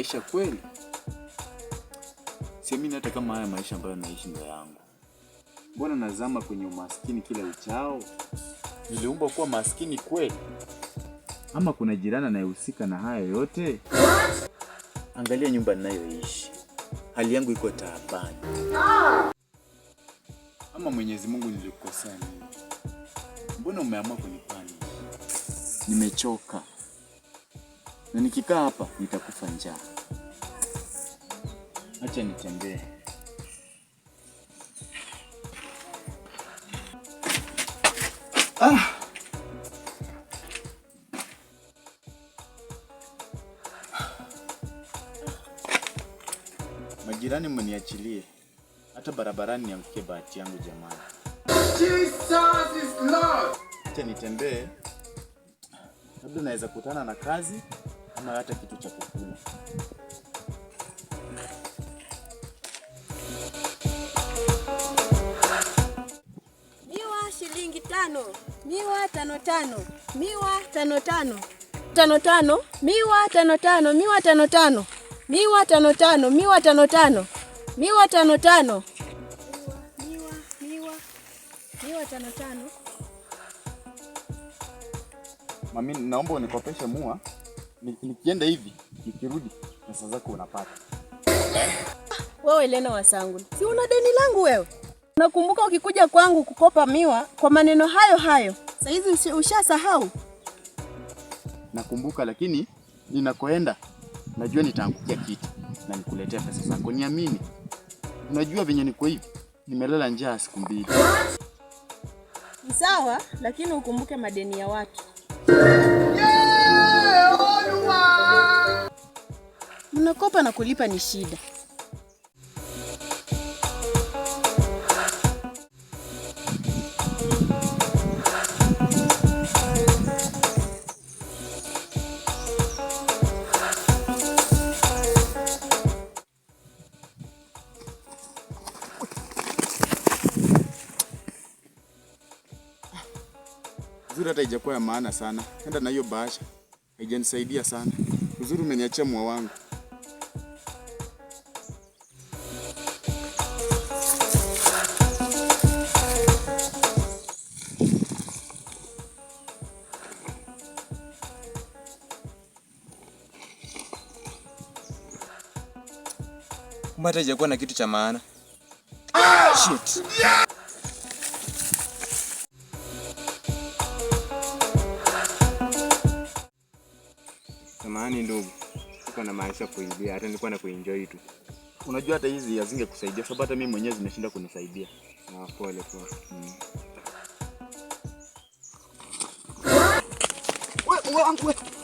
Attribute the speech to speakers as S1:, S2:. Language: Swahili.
S1: maisha kweli? Siamini hata kama haya maisha ambayo naishi ndio yangu. Mbona nazama kwenye umaskini kila uchao? Niliumbwa kuwa maskini kweli? Ama kuna jirani anayehusika na haya yote? Angalia nyumba ninayoishi, hali yangu iko taabani. Ama Mwenyezi Mungu, nilikukosea nini? Mbona umeamua kunipani? Nimechoka na nikikaa hapa nitakufa njaa. Acha nitembee. Ah! Majirani mniachilie, hata barabarani niangukie bahati yangu jamani.
S2: Jesus is Lord.
S1: Acha nitembee, labda naweza kutana na kazi ama hata kitu cha kukula.
S3: Miwa shilingi 5, miwa 5 5, miwa 5 5, 5 5, miwa 5 5, miwa 5 5, miwa 5 5, miwa 5 5, miwa 5 5. Miwa, miwa, miwa 5 5.
S1: Mami, naomba unikopeshe mua. Nikienda hivi, nikirudi, pesa zako unapata.
S3: Wewe Lena Wasangu, si una deni langu wewe? Nakumbuka ukikuja kwangu kukopa miwa kwa maneno hayo hayo. Saizi ushasahau?
S1: Nakumbuka, lakini ninakoenda najua nitaangukia kitu na nikuletea pesa zako, niamini. Unajua venye niko hivi, nimelala njaa siku 2.
S3: Ni sawa, lakini ukumbuke madeni ya watu. Mnakopa na kulipa ni shida.
S1: Uzuri hata haijakuwa ya maana sana. Enda na hiyo bahasha. Haijanisaidia sana. Uzuri umeniachia mua wangu.
S4: Kumbe hata haijakuwa na kitu cha maana. Shit. Samahani ndugu, sikuwa na maanisha kuibia, hata nilikuwa na kuenjoy tu.
S1: Unajua hata hizi hazingekusaidia sababu hata mimi mwenyewe zimeshinda kunisaidia.
S4: Ah, pole pole.
S1: Wewe wangu wewe.